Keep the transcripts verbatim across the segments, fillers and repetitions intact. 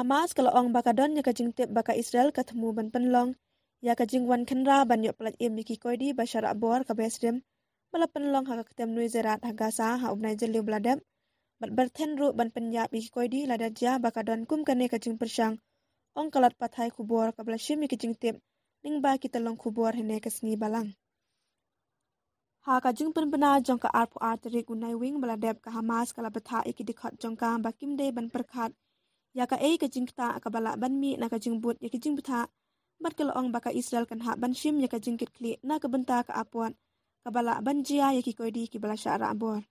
Hamas ka la ong ba ka don ïa ka jingtip ba ka Israel ka thmu ban pynlong ïa ka jingwan khynra ban ïoh pyllait im ïa ki koidi ba shah rahbor kaba ïasyriem ba la pynlong ha ka ktien Nuseirat ha Gaza ha u bnai Jylliew ba la dep, bad byrthen ruh ban pynïap ïa ki koidi lada jia ba ka don kum kane ka jingpyrshang, ong ka lad pathai khubor kaba la shim ïa ka jingtip lyngba ki tyllong khubor hynne ka sngi balang. Ha ka jingpynbna jong ka arphew ar tarik u Naiwieng ba la dep, ka Hamas ka la bthah ïa ki dkhot jong ka ba kim dei ban pyrkhat ïa kaei ka jingktah kaba lah ban mih na ka jingbud ïa ki jingbthah, bad ka la ong ba ka Israel kan hap ban shim ïa ka jingkitkhlieh na ka bynta ka apot kaba lah ban jia ïa ki koidi kiba la shah rahbor.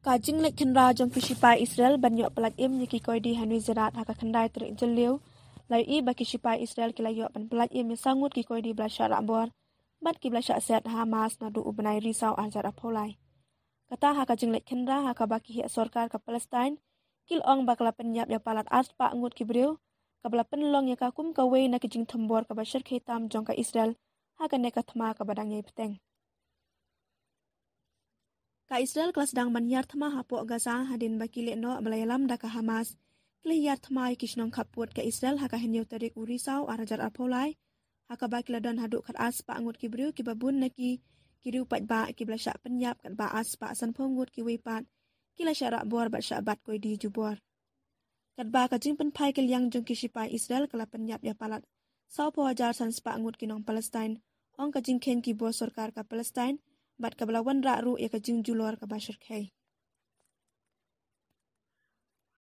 Ka jingleit khynra jong ki shipai Israel ban ïoh pyllait im ïa ki koidi ha Nuseirat ha ka khyndai tarik Jylliew la ïohi ba ki shipai Israel ki la ïoh ban pyllait im ïa saw ngut ki koidi ba la shah rahbor bad kiba la shah set ha Hamas naduh u bnai Risaw ar hajar arphew lai. Kata ha ka jingleit khynra ha kaba ki heh sorkar ka Palestine ki la ong ba ka la pynïap ïa palat ar spah ngut ki briew, kaba la pynlong ïa ka kum kawei na ki jingthombor kaba shyrkhei tam jong ka Israel ha kane ka thma kaba dang ïai bteng. Ka Israel ka la sdang ban ïar thma hapoh Gaza hadien ba ki lehnoh ba la ïalam da ka Hamas ki la ïar thma ïa ki shnong khappud ka Israel ha ka hynñiew tarik u Risaw ar hajar arphew lai, ha kaba ki la don haduh khat ar spah ngut ki briew, kiba bun na ki ki riew paidbah kiba la shah pynïap, katba ar spah sanphew ngut kiwei pat ki la shah rahbor bad shah bat koidi jubor. Katba ka jingpynphai kylliang jong ki shipai Israel ka la pynïap ïa palat sawphew hajar san spah ngut ki nong Palestine, ong ka jingkheiñ ki bor sorkar ka Palestine, bad kaba la wanrah ruh ïa ka jingjulor kaba shyrkhei.